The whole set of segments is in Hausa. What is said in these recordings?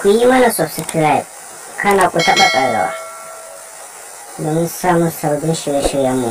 Ku yi mana subscribe, kana ku taɓa ƙararrawa domin samun sabbin shirye-shiryenmu.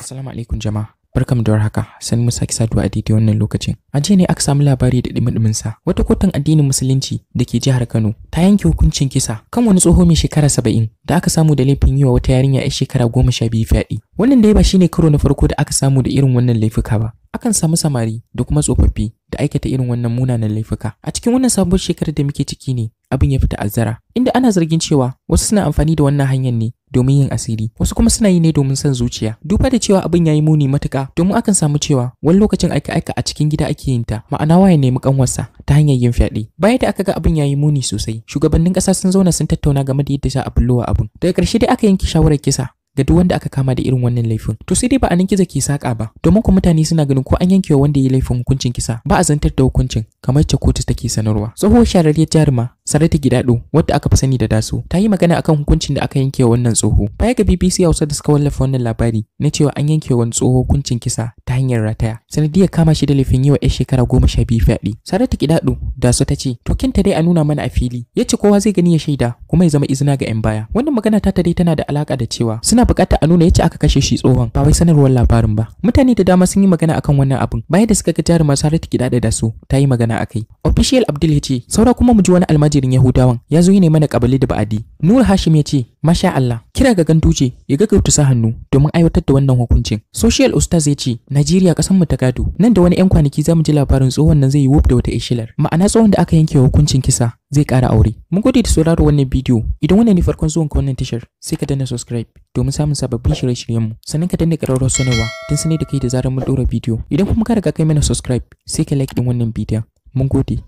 Assalamu alaikum jama'a. Barkamu da warhaka, san mu sake saduwa a daidai wannan lokacin. A jiya ne aka samu labari da dumi sa. Wata kotun addinin Musulunci da ke jihar Kano ta yanke hukuncin kisa kan wani tsoho mai shekara 70 da aka samu da laifin yi wa wata yarinya 'yar shekara 12 fyaɗe. Wannan dai ba shine karo na farko da aka samu da irin wannan laifuka ba. Akan samu samari da kuma tsofaffi da aikata irin wannan munanan laifuka. A cikin wannan sabuwar shekarar da muke ciki ne abin ya fi ta'azzara, inda ana zargin cewa wasu suna amfani da wannan hanyar ne domin yin asiri, wasu kuma suna yi ne domin son zuciya. Duba da cewa abin yayi muni matuka, domin akan samu cewa wani lokacin aika-aika a cikin gida ake yin ta, ma'ana waye nemi kanwarsa ta hanyar yin fyaɗe. Bayan da aka ga abin yayi muni sosai, shugabannin ƙasa sun zauna sun tattauna game da yadda za a bullo wa abin. Daga ƙarshe dai aka yanke shawarar kisa ga duk wanda aka kama da irin wannan laifin. To sai dai ba a nan gizo ke saka ba, domin ku mutane suna ganin ko an yanke wa wanda ya yi laifin hukuncin kisa ba a zantar da hukuncin kamar yacce kotu take sanarwa. Tsohuwar shahararriyar jaruma Saratu Gidado, wadda aka fi sani da Daso, ta yi magana akan hukuncin da aka yanke wa wannan tsoho. Baya ga BBC Hausa da suka wallafa wannan labari na cewa an yanke wa wani tsoho hukuncin kisa ta hanyar rataya, sanadiyar kama shi da laifin yi wa 'yar shekara 12 fyaɗe. Saratu Gidado Daso ta ce, to kinta dai a nuna mana a fili, yace kowa zai gani ya shaida kuma ya zama izina ga 'yan baya. Wannan magana ta dai tana da alaka da cewa suna buƙatar a nuna yace aka kashe shi tsohon, ba wai sanarwar labarin ba. Mutane da dama sun yi magana akan wannan abin bayan da suka ga jaruma Saratu Gidado Daso ta yi magana akai. Official Abdul ya ce, saura kuma mu ji wani almajirin Yahudawan ya zo ne mana kabali da ba'adi. Nur Hashim ya ce, masha Allah, kira ga Ganduje ya gaggauta sa hannu domin aiwatar da wannan hukuncin. Social Ustaz ya ce, Najeriya kasan mu ta gado, nan da wani 'yan kwanaki za mu ji labarin tsohon nan zai yi wuf da wata ishilar. Ma'ana tsohon da aka yanke wa hukuncin kisa zai ƙara aure. Mun gode da sauraro wannan bidiyo. Idan wannan ne farkon zuwan ka wannan tashar, sai ka danna subscribe domin samun sababbin shirye-shiryenmu. Sannan ka danna ƙararrawar sanarwa don sanar da kai da zarar mun ɗora bidiyo. Idan kuma ka riga kai mana subscribe, sai ka like ɗin wannan bidiyon. Mun gode.